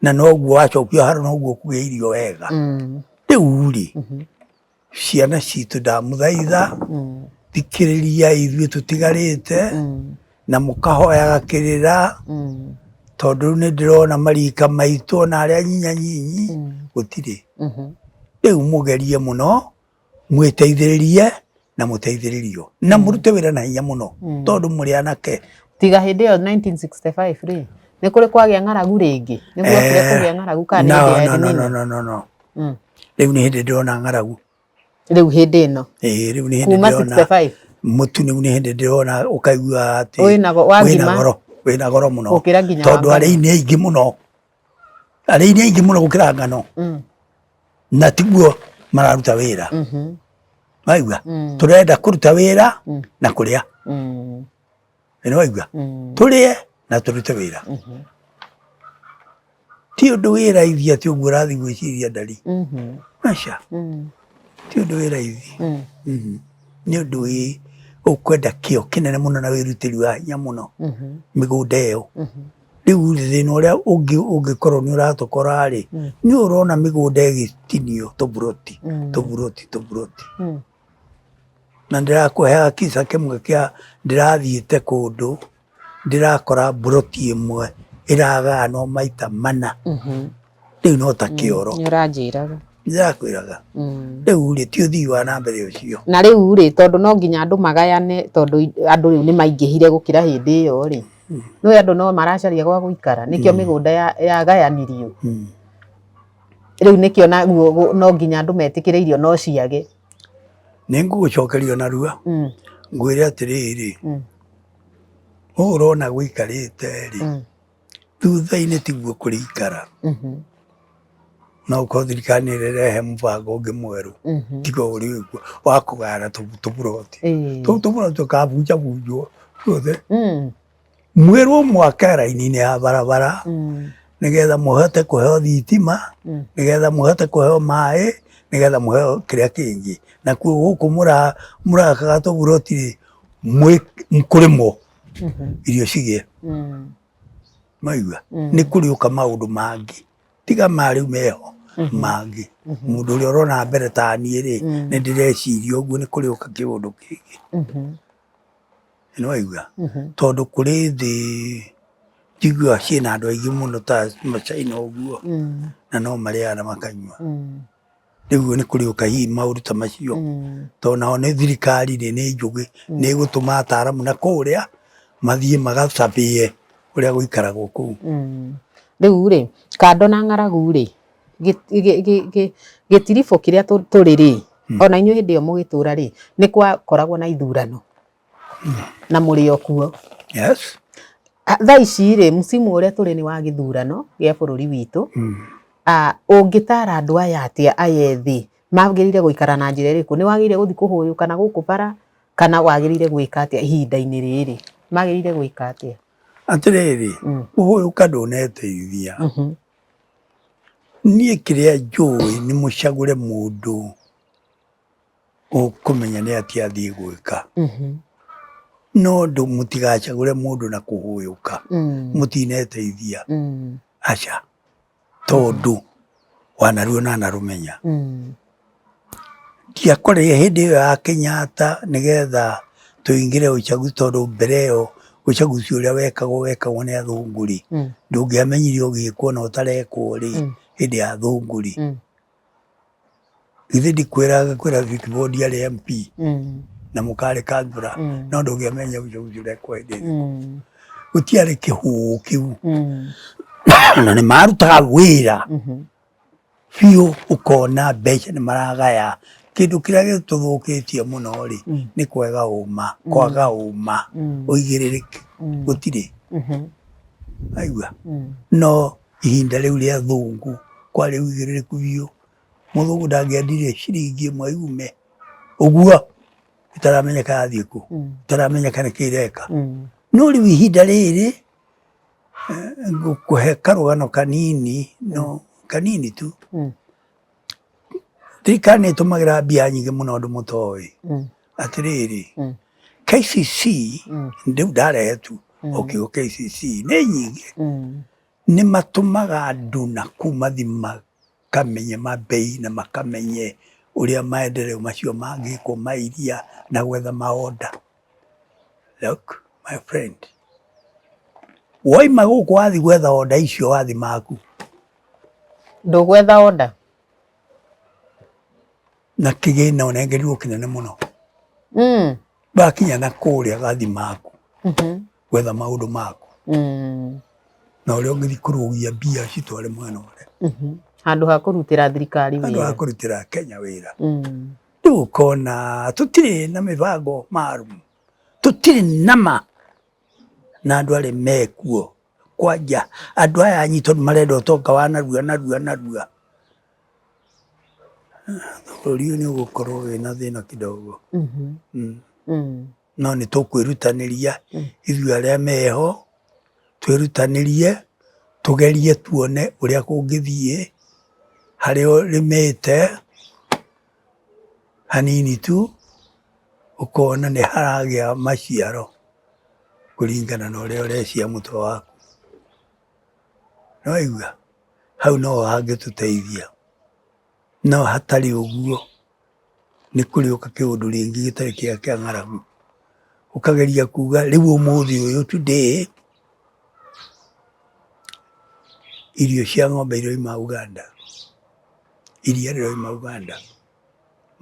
Na noguo wacokio harũ noguo ũkũgĩa irio wega. Rĩu rĩ, ciana citũ ndamũthaitha, thikĩrĩriai ithuĩ tũtigarĩte, na mũkahoyaga kĩrĩra, tondũ rĩu nĩ ndĩrona marika maitũ ona arĩa nyinya nyinyi, gũtirĩ. Rĩu mũgerie mũno, mwĩteithĩrĩrie na mũteithĩrĩrio, na mũrute wĩra na hinya mũno, tondũ mũrĩ anake. Tiga hĩndĩ ĩyo 1965 rĩ, nĩ kũrĩ kwagĩa ng'aragu rĩngĩ? Nĩ guokire kũgĩa ng'aragu kana nĩ hĩndĩ ya No, no, El Nino? no, no, no. Rĩu nĩ hĩndĩ ndĩrona ng'aragu. Rĩu hĩndĩ ĩno? Ĩĩ, rĩu nĩ hĩndĩ Kuma ndĩrona 65? mũtu rĩu nĩ hĩndĩ ndĩrona ũkaigua atĩ Wĩna wa wĩna ngima? goro, wĩna goro mũno. Gũkĩra nginya wa Tondũ ngano. arĩi nĩ aingĩ mũno. Arĩi nĩ aingĩ mũno gũkĩra ngano. Na tiguo mararuta wĩra. Waigua? Tũrenda kũruta wĩra na kũrĩa. Nĩwaigua? Tũrĩe na tũrute wĩra. Ti ũndũ wĩ raithi atĩ ũguo ũrathiĩ gwĩciria ndari. Aca. Ti ũndũ wĩ raithi. Nĩ ũndũ wĩ ũkwenda kĩo kĩnene mũno na wĩrutĩri wa hinya mũno mĩgũnda ĩyo. Rĩu rĩ, thĩna ũrĩa ũngĩ ũngĩkorwo nĩ ũratũkora rĩ, nĩ ũrona mĩgũnda ĩgĩtinio tũburoti, tũburoti, tũburoti. Na ndĩrakũheaga kisa kĩmwe kĩa ndĩrathiĩte kũndũ ndĩrakora mburoti ĩmwe ĩragayanwo maita mana. Rĩu no ta kĩoro. Nĩ ũranjĩraga. Ndĩrakwĩraga. Rĩu rĩ, ti ũthii wa na mbere ũcio. Na rĩu rĩ, tondũ no nginya andũ magayane, tondũ andũ rĩu nĩ maingĩhire gũkĩra hĩndĩ ĩyo rĩ, nĩũĩ andũ no maracaria gwa gũikara, nĩkĩo mĩgũnda yagayanirio. Rĩu nĩkĩo naguo no nginya andũ metĩkĩre irio no ciage. Nĩ ngũgũcokeria narua, ngwĩre atĩrĩrĩ, ũũ ũrona gũikarĩte rĩ, thutha-inĩ tiguo kũrĩikara. No ũkorwo thirikari nĩ ĩrehe mũbango ũngĩ mwerũ, tiga ũrĩ ũguo wa kũgayana tũburoti. Tũu tũburoti tũkabunjabunjwo tuothe. Mwĩrwo mwake raini-inĩ ya barabara, nĩgetha mũhote kũheo thitima, nĩgetha mũhote kũheo maĩ, nĩgetha mũheo kĩrĩa kĩngĩ. Nakuo gũkũ mũrakaga tũburoti rĩ, kũrĩmwo irio cigĩe. Maigua? Nĩ kũrĩũka maũndũ mangĩ. Tiga ma rĩu meho mangĩ. Mũndũ ũrĩa ũrona mbere ta niĩ rĩ, nĩ ndĩreciria ũguo nĩ kũrĩũka kĩũndũ kĩngĩ. Nĩwaigua? Tondũ kũrĩ thĩ njiguaga ciĩna andũ aingĩ mũno ta Machaina ũguo, na no marĩaga na makanyua. Rĩu nĩ kũrĩũka hihi maũndũ ta macio. Tondũ nao nĩ thirikari rĩ, nĩ njũgĩ, nĩ ĩgũtũma ataaramu na kũrĩa mathiĩ magacabĩe ũrĩa gũikaragwo kũu. Rĩu rĩ, kando na ng'aragu rĩ, gĩtiribũ kĩrĩa tũrĩ rĩ, ona inyuĩ hĩndĩ ĩyo mũgĩtũra rĩ, nĩ gwakoragwo na ithurano na mũrĩ o kuo. Yes. Thaa ici rĩ, msimu ũrĩa tũrĩ nĩ wa gĩthurano gĩa bũrũri witũ. Ũngĩtara andũ aya atĩa aya ethĩ magĩrĩire gũikara na njĩra ĩrĩkũ? Nĩ wagĩrĩire gũthiĩ kũhũyũka na gũkũ bara kana wagĩrĩire gwĩka atĩa ihinda-inĩ rĩrĩ? Magĩrĩire gwĩka atĩa? Atĩrĩrĩ, kũhũyũka ndũneteithia. Niĩ kĩrĩa njũĩ nĩ mũcagũre mũndũ ũkũmenya nĩ atĩa athiĩ gwĩka. No ndũ mũtigacagũre mũndũ na kũhũyũka. Mũtineteithia. Aca. Tondũ wanaruo na narũmenya. Ndiakorire hĩndĩ ĩyo ya Kenyatta nĩgetha tũingĩre uchaguzi tondũ mbere ĩyo Uchaguzi ũrĩa wekagwo wekagwo nĩ athũngũ rĩ, ndũngĩamenyire ũgĩkwo na ũtarekwo rĩ, hĩndĩ ya athũngũ rĩ, githĩ ndikwĩraga kwĩra Vicky Bondi arĩ MP na mũkarĩ kanjũra, no ndũngĩamenya uchaguzi ũrekwo hĩndĩ ĩrĩkũ. Gũtiarĩ kĩhũũ kĩu, na nĩ marutaga wĩra biũ, ũkona mbeca nĩ maragaya. Kĩndũ kĩrĩa gĩtũthũkĩtie mũno rĩ, nĩ kwega ũma, kwaga ũma, ũigĩrĩrĩki gũtirĩ. Aigua? No ihinda rĩu rĩa thũngũ kwarĩ ũigĩrĩrĩku biũ. Mũthũngũ ndangĩendire ciringi ĩmwe yume ũguo ĩtaramenyeka yathiĩ kũ, ĩtaramenyeka nĩkĩ ĩreka. No rĩu ihinda rĩrĩ, ngũkũhe karũgano kanini, no kanini tu. Thirikari nĩ ĩtũmagĩra mbia nyingĩ mũno ũndũ mũtoĩ. Atĩrĩrĩ, KCC, rĩu ndarehe tu o kiugo KCC, nĩ nyingĩ. Nĩ matũmaga andũ na kũu mathiĩ makamenye mambei na makamenye ũrĩa maendeleo macio mangĩkwo ma iria na gwetha maonda. Look, my friend, woima gũkũ wathiĩ gwetha onda icio wathiĩ maku. Ndũgwetha onda? Na kĩgĩna ũnengerirwo kĩnene mũno. Wakinya na kũrĩa gathi maku gwetha maũndũ maku. Na ũrĩa ũngĩthiĩ kũrũgia mbia citware mwena ũrĩa. Handũ ha kũrutĩra thirikari wĩra. Handũ ha kũrutĩra Kenya wĩra. Rĩu ũkona tũtirĩ na mĩbango maalum, tũtirĩ na ma na andũ arĩa mekuo kwanja andũ aya anyu tondũ marenda ũtonga wa narua narua narua, bũrũri ũyũ nĩ ũgũkorwo wĩna thĩna kidogo. No nĩ tũkwĩrutanĩria ithuĩ arĩa meho, twĩrutanĩrie tũgerie tuone ũrĩa kũngĩthiĩ, harĩa ũrĩmĩte hanini tu ũkona nĩ haragĩa maciaro kũringana na ũrĩa ũrecia mũtwe waku. Nĩwaigua? Hau noho hangĩtũteithia. No hatarĩ ũguo nĩ kũrĩũka kĩũndũ rĩngĩ gĩtarĩ kĩega kĩa ng'aragu. Ũkageria kuga rĩu ũmũthĩ ũyũ today irio cia ng'ombe iroima Uganda, iria rĩroima Uganda,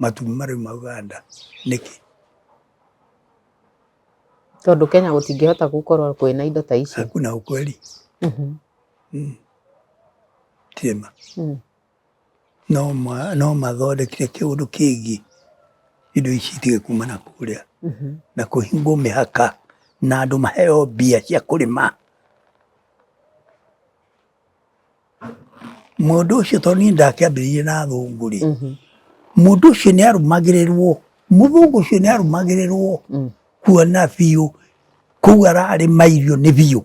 matumbĩ maroima Uganda, nĩkĩ? Tondũ Kenya gũtingĩhota gũkorwo kwĩna indo ta icio. Hakuna ukweli. Tirĩ ma. No mathondekire kĩũndũ kĩngĩ indo ici itige kuma na kũrĩa na kũhingwo mĩhaka na andũ maheo mbia cia kũrĩma. Mũndũ ũcio tondũ niĩ ndakĩambĩrĩirie na athũngũ rĩ, mũndũ ũcio nĩ arũmagĩrĩrwo, mũthũngũ ũcio nĩ arũmagĩrĩrwo kuona biũ kũu ararĩma irio nĩ biũ.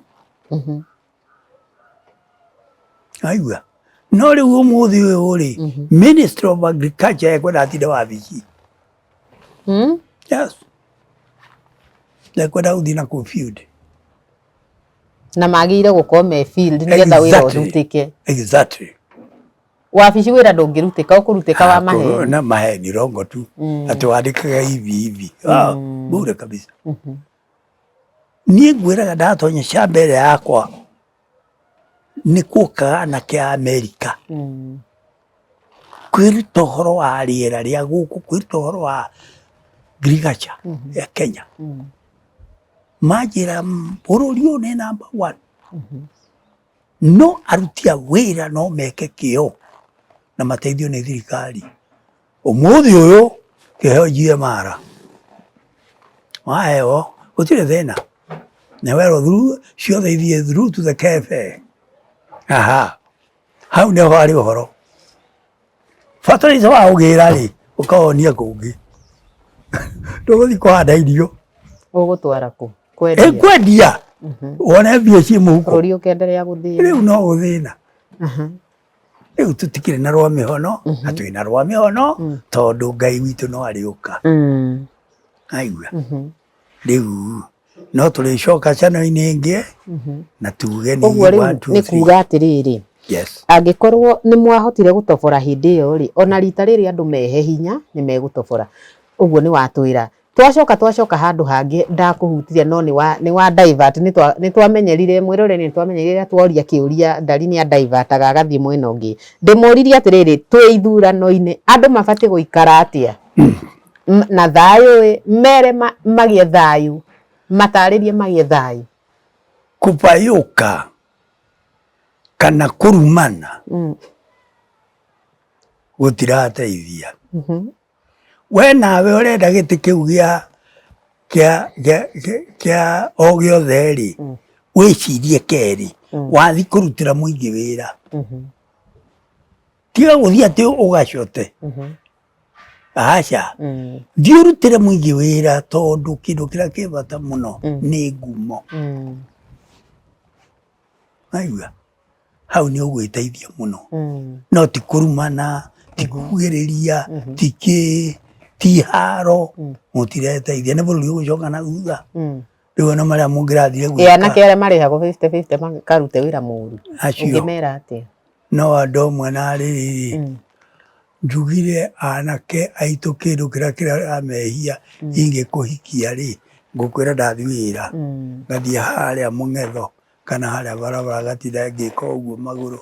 Aigua? No rĩu ũmũthĩ ũyũ rĩ, Minister of Agriculture ekwenda atinde wabici. Yes. Ndekwenda gũthiĩ na kũu field. Na magĩrĩire gũkorwo me field nĩgetha wĩra ũrutĩke. Exactly. Wabici wĩra ndũngĩrutĩka, ũkũrutĩka wa maheni. Na maheni rongo tu. Atĩ wandĩkaga hivi hivi. Ah, bure kabisa. Niĩ ngwĩraga ndatonya shamba ĩrĩa yakwa nĩ kuokaga anake a Amerika kwĩruta ũhoro wa rĩera rĩa gũkũ, kwĩruta ũhoro wa agriculture ya Kenya. Manjĩra bũrũri ũyũ nĩ number one. No aruti a wĩra no meke kĩo na mateithio nĩ thirikari. Ũmũthĩ ũyũ kĩheo GMR waheo gũtirĩ thĩna, nĩ werwo through ciothe ithiĩ through to the KFA. Aha, hau nĩho harĩ ũhoro. Fertilizer wa ũgĩra rĩ, ũkawonia kũngĩ, ndũgũthiĩ kũhanda irio. Ũgũtwara kũ? Kwendia. Kwendia wone mbia ciĩ mũhuko. Bũrũri ũkenderea gũthĩna. Rĩu no gũthĩna. Rĩu tũtikĩrĩ na rwa mĩhono, na twĩ na rwa mĩhono tondũ Ngai witũ no arĩũka. Aigua? Rĩu no tũrĩcoka channel-inĩ ĩngĩ na tuge nĩ Ũguo rĩu one, two, nĩ three. kuga atĩrĩrĩ, Yes. angĩkorwo nĩ mwahotire gũtobora hĩndĩ ĩyo rĩ, ona rita rĩrĩ andũ mehe hinya nĩ megũtobora. Ũguo nĩ watwĩra. Twacoka handũ hangĩ ndakũhutirie no nĩ wa divert, nĩ twamenyerire mwĩrore, nĩ twamenyerire rĩrĩa tworia kĩũria ndari nĩ adivertaga agathiĩ mwena ũngĩ. Ndĩmũririe atĩrĩrĩ, twĩ ithurano-inĩ andũ mabatiĩ gũikara atĩa na thayũ ĩ mere magĩe thayũ, matarĩrie magĩe thayũ. Kũbayũka kana kũrumana gũtirateithia. We nawe ũrenda gĩtĩ kĩu gĩa o gĩothe rĩ, wĩcirie kerĩ wathi kũrutĩra mũingĩ wĩra. Tiga gũthiĩ atĩ ũgacote, aca, thiĩ ũrutĩre mũingĩ wĩra, tondũ kĩndũ kĩrĩa kĩ bata mũno nĩ ngumo. Waigua hau nĩ ũgwĩteithia mũno, no ti kũrumana, ti kugĩrĩria, ti kĩ, ti haro, mũtireteithia, nĩ bũrũri ũgũcoka na thutha. Rĩu ona marĩa mũngĩrathire gwĩka, anake arĩa marĩhagwo 50-50 makarute wĩra mũru, acio ũngĩmera atĩa? No andũ amwe na rĩrĩ, njugire anake aitũ kĩndũ kĩrĩa kĩramehia, ingĩkũhikia rĩ, ngũkwĩra ndathiĩ wĩra, ngathiĩ harĩa mũng'etho kana harĩa barabara, ngatinda ngĩka ũguo magũrũ,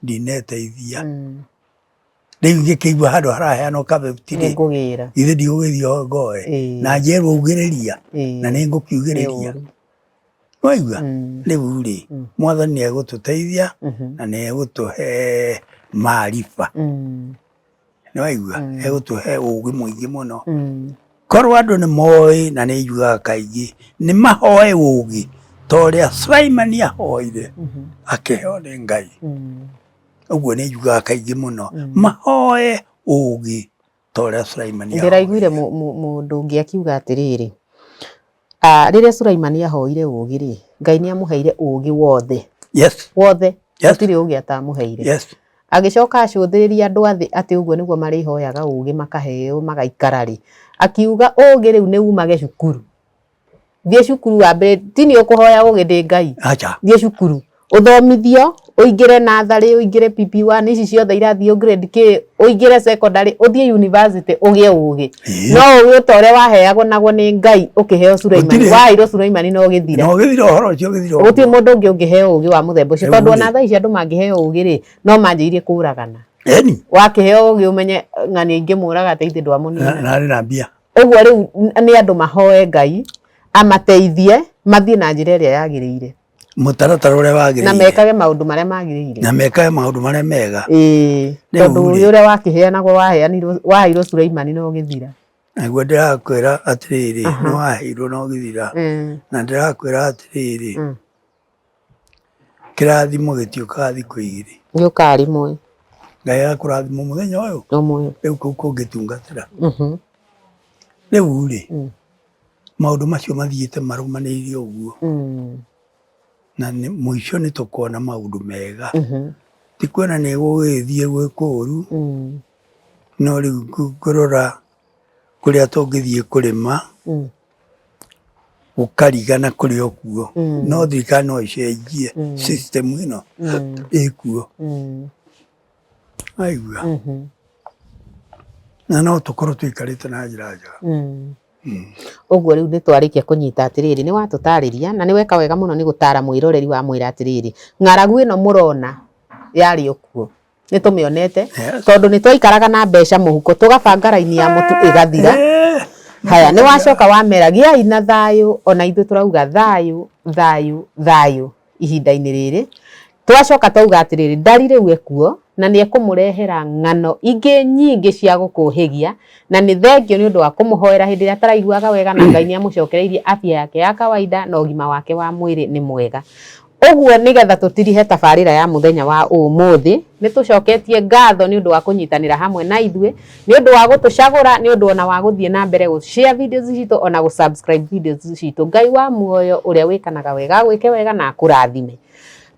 ndineteithia. Rĩu ingĩkĩigua handũ haraheanwo kabebti rĩ, nĩngũgĩra, githĩ ndigũgĩthiĩ ngoe na njerwo ugĩrĩria, na nĩ ngũkiugĩrĩria, waigua? Rĩu rĩ, Mwathani nĩ egũtũteithia na nĩ egũtũhe maariba, nĩ waigua? Egũtũhe ũgĩ mũingĩ mũno. Korwo andũ nĩ moĩ, na nĩ njugaga kaingĩ, nĩ mahoe ũgĩ ta ũrĩa Sulaimani ahoire akĩheo nĩ Ngai. Ũguo nĩ njugaga kaingĩ mũno, mahoe ũgĩ ta ũrĩa Sulaimani Ndĩraiguire ahoire. Mũndũ ũngĩ akiuga atĩrĩrĩ, rĩrĩa Sulaimani ahoire ũgĩ rĩ, Ngai nĩ amũheire ũgĩ wothe. Wothe. Gũtirĩ ũgĩ atamũheire. Agĩcoka acũthĩrĩria andũ a thĩ atĩ ũguo nĩguo marĩhoyaga ũgĩ makaheo magaikara rĩ, akiuga ũgĩ rĩu nĩ umage cukuru. Thiĩ cukuru wambere, ti nĩ ũkũhoya ũgĩ ndĩ Ngai. Acha. Thiĩ cukuru ũthomithio, ũingĩre natharĩ, ũingĩre PP1, ici ciothe irathiĩ grade K, ũingĩre secondary, ũthiĩ university ũgĩe ũgĩ. No ũgĩ ta ũrĩa waheagwo naguo nĩ Ngai ũkĩheo Sulaimani, Gũtirĩ. waheirwo Sulaimani no ũgĩthira. Na ũgĩthira ũhoro ũcio, ũgĩthira Gũtirĩ ũguo. mũndũ ũngĩ ũngĩheo ũgĩ wa mũthemba ũcio, Rĩu tondũ rĩ. ona thaa ici andũ mangĩheo ũgĩ rĩ, no manjĩrĩrie kũragana. Eni. Wakĩheo ũgĩ ũmenye ng'ania ingĩmũraga atĩ ithe ndwamũnina. Na arĩ na mbia. Ũguo rĩu nĩ andũ mahoe Ngai amateithie mathiĩ na njĩra ĩrĩa yagĩrĩire. Mũtaratara ũrĩa wagĩrĩire. Na mekage maũndũ marĩa magĩrĩire. Na mekage maũndũ marĩa mega. Ĩĩ, Rĩu tondũ rĩ. ũgĩ ũrĩa wakĩheanagwo waheanirwo, waheirwo Sulaimani no ũgĩthira. Naguo ndĩrakwĩra atĩrĩrĩ, nĩ waheirwo na ũgĩthira. Na ndĩrakwĩra atĩrĩrĩ, kĩrathimo gĩtiũkaga thikũ igĩrĩ. Gĩũkaga rĩmwe. Ngai agakũrathima mũthenya ũyũ. Ũmwe. Rĩu kũu kũngĩtungatĩra. Rĩu rĩ, maũndũ macio mathiĩte marũmanĩrĩire ũguo. Na mũico nĩ tũkona maũndũ mega. Ti kuona nĩ gũgĩthiĩ gwĩ kũũru, no rĩu ngũrora kũrĩa tũngĩthiĩ kũrĩma, gũkarigana kũrĩ o kuo. No thirikari no ĩcenjie system ĩno ĩkuo. Waigua? Na no tũkorwo tũikarĩte na njĩra njega. Ũguo rĩu nĩ twarĩkia kũnyita atĩrĩrĩ, nĩ watũtarĩria na nĩ weka wega mũno nĩ gũtara mwĩroreri wa mwĩra atĩrĩrĩ, ng'aragu ĩno mũrona yarĩ o kuo, nĩ tũmĩonete, tondũ nĩ twaikaraga na mbeca mũhuko tũgabanga raini ya mũtu ĩgathira. Haya, nĩ wacoka wamera gĩai na thayũ, ona ithuĩ tũrauga thayũ, thayũ, thayũ ihinda-inĩ rĩrĩ. Twacoka twauga atĩrĩrĩ, ndari rĩu ekuo na nĩ ekũmũrehera ng'ano ingĩ nyingĩ cia gũkũhĩgia, na nĩ thengio nĩ ũndũ wa kũmũhoera hĩndĩ ĩrĩa ataraiguaga wega, na Ngai nĩ amũcokereirie afya yake ya kawaida na ũgima wake wa mwĩrĩ nĩ mwega. Ũguo nĩgetha tũtirihe tabarĩra ya mũthenya wa ũmũthĩ, nĩ tũcoketie ngatho nĩ ũndũ wa kũnyitanĩra hamwe na ithuĩ, nĩ ũndũ wa gũtũcagũra, nĩ ũndũ ona wa gũthiĩ na mbere gũ share videos citũ ona gũ subscribe videos citũ. Ngai wa muoyo ũrĩa wĩkanaga wega agwĩke wega na akũrathime.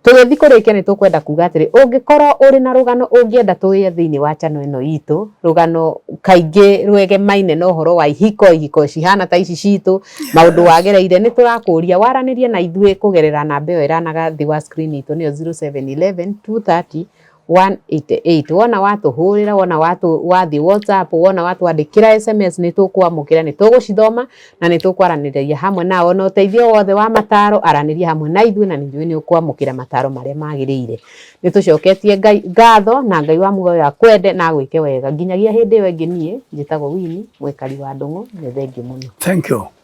Tũgĩthiĩ kũrĩkia nĩ tũkwenda kuga atĩrĩ, ũngĩkorwo ũrĩ na rũgano ũngĩenda tũĩe thĩinĩ wa channel ĩno itũ, rũgano kaingĩ rwegemaine na ũhoro wa ihiko, ihiko cihana ta ici citũ, maũndũ wagereire, nĩ tũrakũria waranĩrie na ithuĩ kũgerera namba ĩyo ĩranaga thĩ wa screen itũ, nĩyo 0711 230 188. Wona watũhũrĩra, wona wathiĩ WhatsApp, wona watwandĩkĩra SMS, nĩ tũkwamũkĩra, nĩ tũgũcithoma na nĩ tũkwaranĩria hamwe nawe. Na ũteithio wothe wa mataro, aranĩria hamwe na ithuĩ, na nĩ njũĩ nĩ ũkwamũkĩra mataro marĩa magĩrĩire. Nĩ tũcoketie Ngai ngatho, na Ngai wa muoyo akwende na agwĩke wega. Nginyagia hĩndĩ ĩyo ĩngĩ, niĩ njĩtagwo Winnie Mwĩkari wa Ndũng'ũ. Nĩ thengiũ mũno. Thank you.